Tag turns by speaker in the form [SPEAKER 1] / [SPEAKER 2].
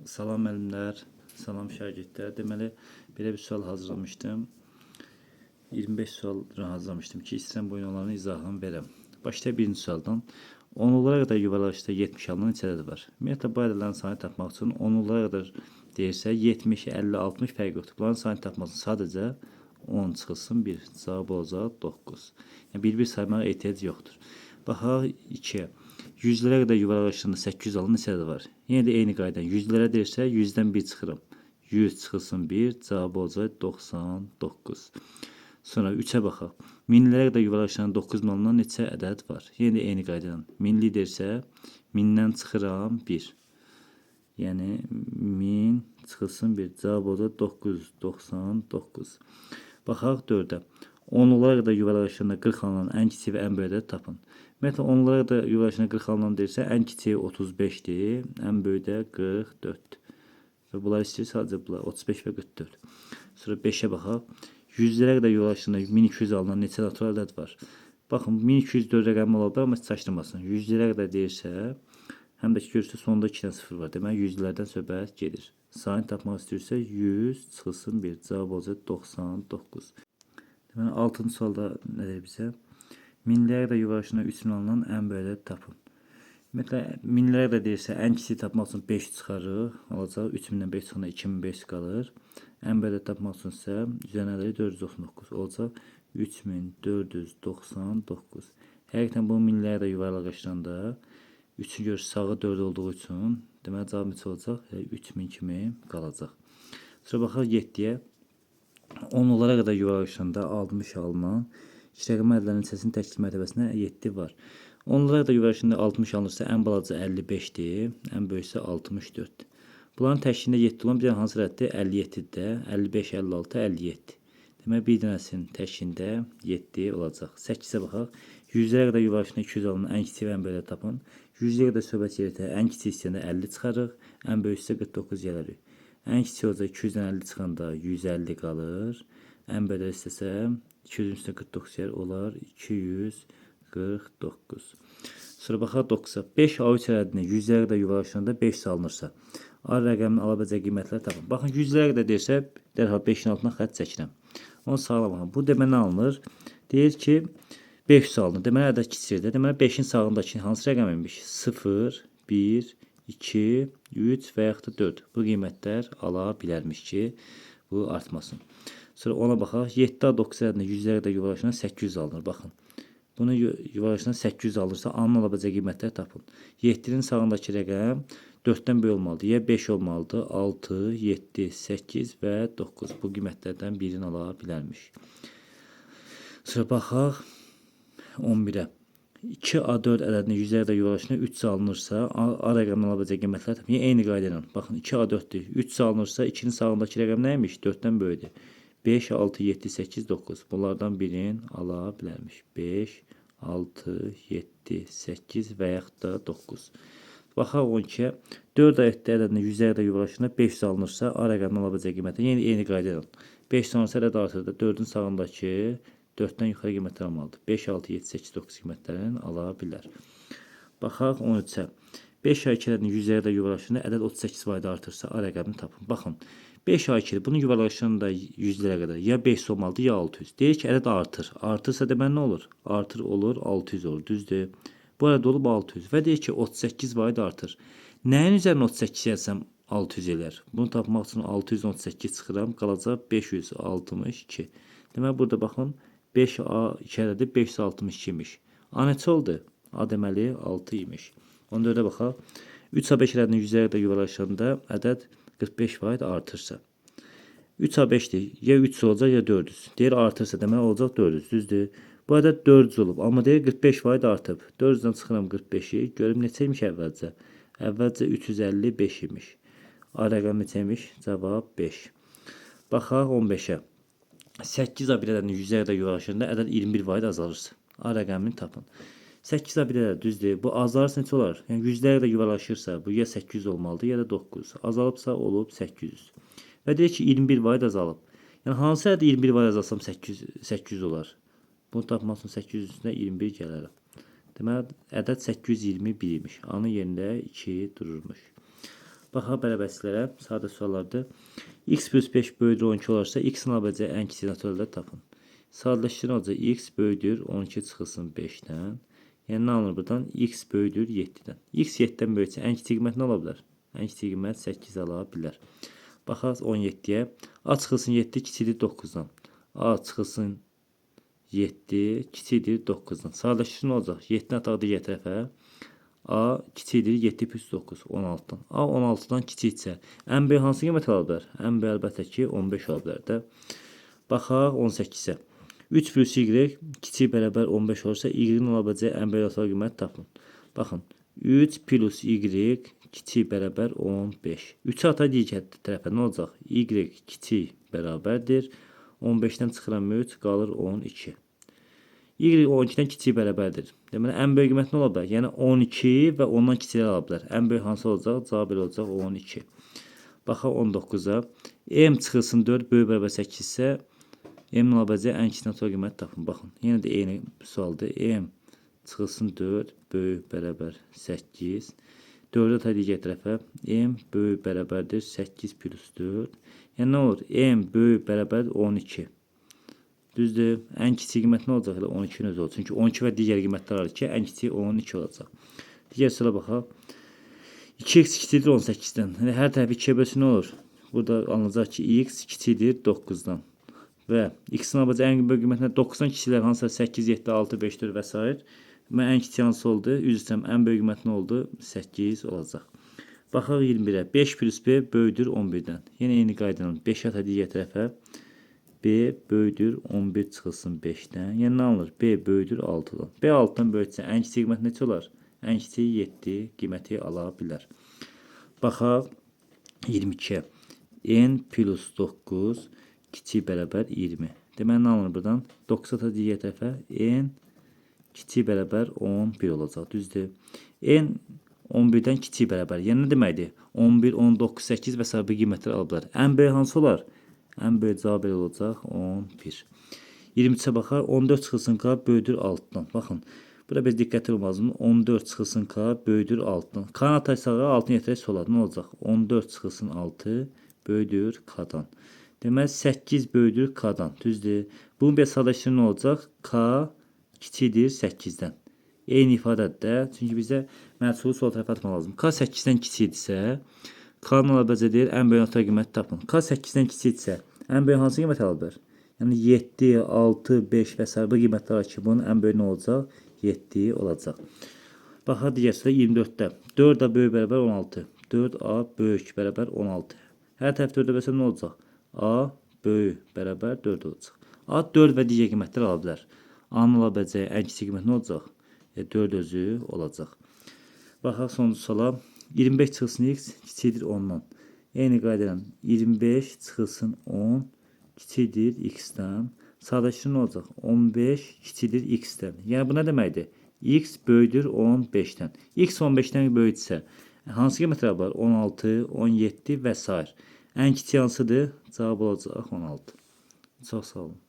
[SPEAKER 1] Salam müəllimlər, salam şagirdlər. Deməli, belə bir sual hazırlamışdım. 25 sual hazırlamışdım ki, istəyirəm bu onların izahını verəm. Başlayaq birinci sualdan. Onlulara qədər yuvarlaq 70 alınan neçə ədəd var? Ümumiyyətlə, bu ədədlərin sayını tapmaq üçün onlulara qədər deyirsə 70, 50, 60 fərqi yoxdur. Bunların sayını tapmaq üçün sadəcə 10 çıxılsın 1. Cavab olacaq 9. Yəni, bir-bir saymağa ehtiyac yoxdur. Baxaq 2-yə. Yüzlərə qədər yuvarlaq 800 alınan neçə ədəd var? Yenə də eyni qayda. Yüzlərə deyirsə 100-dən 1 çıxıram. 100 çıxılsın 1, cavab olacaq 99. Sonra 3-ə baxaq. Minlərə qədər yuvarlaq 9000 alınan neçə ədəd var? Yenə də eyni qayda ilə. Minli deyirsə 1000-dən çıxıram 1. Yəni 1000 çıxılsın 1, cavab olacaq 999. Baxaq 4-ə. Onlulara qədər yuvarlaq 40 alınan ən kiçik və ən böyük ədəd tapın. Ümumiyyətlə, onlulara qədər yuvarlaq 40 alınan deyirsə, ən kiçiyi 35-dir, ən böyüyü də 44-dür. Və bunlar istəyir sadəcə bunlar 35 və 44. Sonra 5-ə baxaq. Yüzlərə qədər yuvarlaq 1200 alınan neçə natural ədəd var? Baxın, 1204 rəqəmi ola bilər, amma çaşdırmasın. Yüzlərə qədər deyirsə, həm də ki, görürsə, sonda 2 dənə sıfır var. Deməli, yüzlərdən söhbət gedir. Sayını tapmaq istəyirsə, 100 çıxılsın 1. Cavab olacaq 99. Deməli, 6-cı sualda nə deyir bizə? Minlərə qədər yuvarlaq 3000 alınan ən böyük ədəd tapın. Ümumiyyətlə, minlərə qədər deyirsə, ən kiçiyi tapmaq üçün 5 çıxarıq. Olacaq 3000-dən 5 çıxanda 2500 qalır. Ən böyük ədəd tapmaq üçün isə üzərinə ədədi 499 olacaq. 3499. Həqiqətən bu minlərə də yuvarlaqlaşdıranda 3-ün gör sağı 4 olduğu üçün deməli cavab neçə olacaq? 3000 kimi qalacaq. Sonra baxaq 7-yə. Onlulara qədər yuvarlaqlaşdıranda 60 alınan iki rəqəmli ədədlərin neçəsinin təşkil mərtəbəsinə 7 var. Onlulara qədər yuvarlaqlaşdıranda 60 alınırsa, ən balaca 55-dir, ən böyük isə 64-dür. Bunların təşkilində 7 olan bir dənə hansı ədəddir? 57-dir də. 55, 56, 57. Demək, bir dənəsinin təşkilində 7 olacaq. 8-ə baxaq. Yüzlərə qədər yuvarlaqlaşdıranda 200 alınan ən kiçik və ən böyük tapın. Yüzlərə qədər söhbət gedirsə, ən kiçik istəyəndə 50 çıxarıq, ən böyük isə 49 gələrik. Ən kiçik olacaq 200-dən 50 çıxanda 150 qalır. Ən böyük istəsə 200-ün üstünə 49 gəlir, olar 249. Sonra baxaq 9-a. 5 A3 ədədini yüzlərə qədər yuvarlaqlaşdıranda 5 alınırsa, A rəqəminin ala biləcəyi qiymətləri tapın. Baxın, yüzlərə qədər deyirsə, dərhal 5-in altına xətt çəkirəm. Onu sağlam baxın. Bu demək nə alınır? Deyir ki, 500 alınır. Deməli, ədəd kiçikdir. Deməli, 5-in sağındakı hansı rəqəm imiş? 0, 1, 2, 3 və yaxud da 4. Bu qiymətlər ala bilərmiş ki, bu artmasın. Sonra ona baxaq. 7A9 ədədini yüzlərə qədər yuvarlaqlaşdıranda 800 alınır. Baxın. Bunu yuvarlaqlaşdıranda 800 alırsa, A-nın ala biləcəyi qiymətləri tapın. 7-nin sağındakı rəqəm 4-dən böyük olmalıdır. Ya 5 olmalıdır. 6, 7, 8 və 9. Bu qiymətlərdən birini ala bilərmiş. Sonra baxaq 11-ə. 2A4 ədədini yüzlərə qədər yuvarlaqlaşdıranda 3 alınırsa, A rəqəminin ala biləcəyi qiymətləri tapın. Yenə eyni qayda ilə. Baxın, 2A4-dür. 3 alınırsa, 2-nin sağındakı rəqəm nə imiş? 4-dən böyükdür. 5, 6, 7, 8, 9. Bunlardan birini ala bilərmiş. 5, 6, 7, 8 və yaxud da 9. Baxaq 12-yə. 4 A7 ədədini yüzlərə qədər yuvarlaqlaşdıranda 500 alınırsa, A rəqəminin ala biləcəyi qiyməti yenə eyni qayda ilə. 5 alınırsa ədəd artır da 4-ün sağındakı 4-dən yuxarı qiymətlər almalıdır. 5, 6, 7, 8, 9 qiymətlərini ala bilər. Baxaq 13-ə. 5 A2 ədədini yüzlərə qədər yuvarlaqlaşdıranda ədəd 38 vahid artırsa, A rəqəmini tapın. Baxın, 5 A2-dir. Bunu yuvarlaqlaşdıranda yüzlərə qədər ya 500 olmalıdır, ya 600. Deyir ki, ədəd artır. Artırsa deməli nə olur? Artır olur, 600 olur. Düzdür? Bu ədəd olub 600 və deyir ki, 38 vahid artır. Nəyin üzərinə 38 gəlsəm 600 elər? Bunu tapmaq üçün 638 çıxıram, qalacaq 562. Deməli, burada baxın, 5A2 ədədi 562 imiş. A neçə oldu? A deməli 6 imiş. 14-ə baxaq. 3A5 ədədini yüzlərə qədər yuvarlaqlaşdıranda ədəd 45 vahid artırsa. 3A5-dir. Ya 300 olacaq, ya 400. Deyir artırsa, deməli olacaq 400. Düzdür? Bu ədəd 400 olub, amma deyir 45 vahid artıb. 400-dən çıxıram 45-i. Görüm neçə imiş əvvəlcə? Əvvəlcə 355 imiş. A rəqəmi neçə imiş? Cavab 5. Baxaq 15-ə. 8A1 ədədini yüzlərə qədər yuvarlaqlaşdıranda ədəd 21 vahid azalırsa, A rəqəmini tapın. 8A1 ədəd düzdür. Bu azalırsa neçə olar? Yəni yüzlərə qədər yuvarlaqlaşırsa, bu ya 800 olmalıdır, ya da 9. Azalıbsa olub 800. Və deyir ki, 21 vahid azalıb. Yəni hansı ədəd 21 vahid azalsam 800 olar? Bunu tapmaq üçün 800 üstünə 21 gələrəm. Deməli, ədəd 821 imiş. A-nın yerində 2 dururmuş. Baxaq bərabərliklərə, sadə suallardır. X plus 5 böyüdür 12 olarsa, x-in ala biləcəyi ən kiçik naturalları tapın. Sadələşdirin olacaq x böyüdür 12 çıxılsın 5-dən. Yəni nə alınır buradan? X böyüdür 7-dən. X 7-dən böyüksə ən kiçik qiymət nə ola bilər? Ən kiçik qiymət 8 ala bilər. Baxaq 17-yə. A çıxılsın 7 kiçikdir 9-dan. A çıxılsın 7 kiçikdir 9-dan. Sadələşdirin olacaq? 7-ni ataq digər tərəfə. A kiçikdir 7 plus 9, 16-dan. A 16-dan kiçiksə, ən böyük hansı qiymət ala bilər? Ən böyük əlbəttə ki 15 ola bilər də. Baxaq 18-ə. 3 plus y kiçik bərabər 15 olursa, y-in ola biləcəyi ən böyük natural qiymət tapın. Baxın, 3 plus y kiçik bərabər 15. 3-ü ataq digər tərəfə nə olacaq? Y kiçik bərabərdir. 15-dən çıxıram 3, qalır 12. Y 12-dən kiçik bərabərdir. Deməli, ən böyük qiymət nə ola bilər? Yəni 12 və ondan kiçiklər ola bilər. Ən böyük hansı olacaq? Cavab elə olacaq 12. Baxaq 19-a. M çıxılsın 4 böyük bərabər 8 isə M-in ola biləcəyi ən kiçik natural qiymət tapın. Baxın, yenə də eyni sualdır. M çıxılsın 4 böyük bərabər 8. 4-ü ataq digər tərəfə. M böyük bərabərdir 8 plus 4. Yəni nə olur? M böyük bərabər 12. Düzdür? Ən kiçik qiymət nə olacaq? Elə 12-nin özü olacaq. Çünki 12 və digər qiymətlər var ki, ən kiçiyi 12 olacaq. Digər suala baxaq. 2x kiçikdir 18-dən. Yəni hər tərəfi 2-yə bölsün nə olur? Burada alınacaq ki, x kiçikdir 9-dan. Və x-in ala biləcəyi ən böyük qiymət nə? 9-dan kiçiklər hansısa 8, 7, 6, 5, 4 və s. Mən ən kiçik hansı oldu? Üzr istəyirəm, ən böyük qiymət nə oldu? 8 olacaq. Baxaq 21-ə. 5 plus B böyüdür 11-dən. Yenə eyni qaydanın 5 ata digər tərəfə. B böyüdür 11 çıxılsın 5-dən. Yəni nə alınır? B böyüdür 6-dan. B 6-dan böyüksə ən kiçik qiymət neçə olar? Ən kiçiyi 7 qiyməti ala bilər. Baxaq 22-yə. N plus 9 kiçik bərabər 20. Deməli nə alınır buradan? 9 ata digər tərəfə N kiçik bərabər 11 olacaq. Düzdür? N 11-dən kiçik bərabər. Yəni nə deməkdir? 11, 19, 8 və sair bu qiymətlər ala bilər. Ən böyük hansı olar? Ən böyük cavab elə olacaq 11. 23-ə baxaq. 14 çıxılsın K böyüdür 6-dan. Baxın. Burada biz diqqətli olmalısınız. 14 çıxılsın K böyüdür 6-dan. K-nı ataq sağa, 6-nı yetirək sola. Nə olacaq? 14 çıxılsın 6 böyüdür K-dan. Deməli 8 böyüdür K-dan. Düzdür? Bunun bir sadələşdirmə nə olacaq? K kiçikdir 8-dən. Eyni ifadədir də. Çünki bizə məhsulu sol tərəfə atmaq lazım. K 8-dən kiçikdirsə, K-nın ala biləcəyi deyir, ən böyük natural qiymət tapın. K 8-dən kiçikdirsə, ən böyük hansı qiymət ala bilər? Yəni 7, 6, 5 və sair bu qiymətlər var ki, bunun ən böyük nə olacaq? 7 olacaq. Baxaq digər suala 24-də. 4A böyük bərabər 16. 4A böyük bərabər 16. Hər tərəf 4-ə bölsəm nə olacaq? A böyük bərabər 4 olacaq. A 4 və digər qiymətlər ala bilər. A-nın ala biləcəyi ən kiçik qiymət nə olacaq? 4 özü olacaq. Baxaq sonuncu suala. 25 çıxılsın x kiçikdir 10-dan. Eyni qayda ilə 25 çıxılsın 10 kiçikdir x-dən. Sadələşdirin nə olacaq? 15 kiçikdir x-dən. Yəni bu nə deməkdir? X böyüdür 15-dən. X 15-dən böyüksə hansı qiymətlər var? 16, 17 və sair. Ən kiçik hansıdır? Cavab olacaq 16. Çox sağ olun.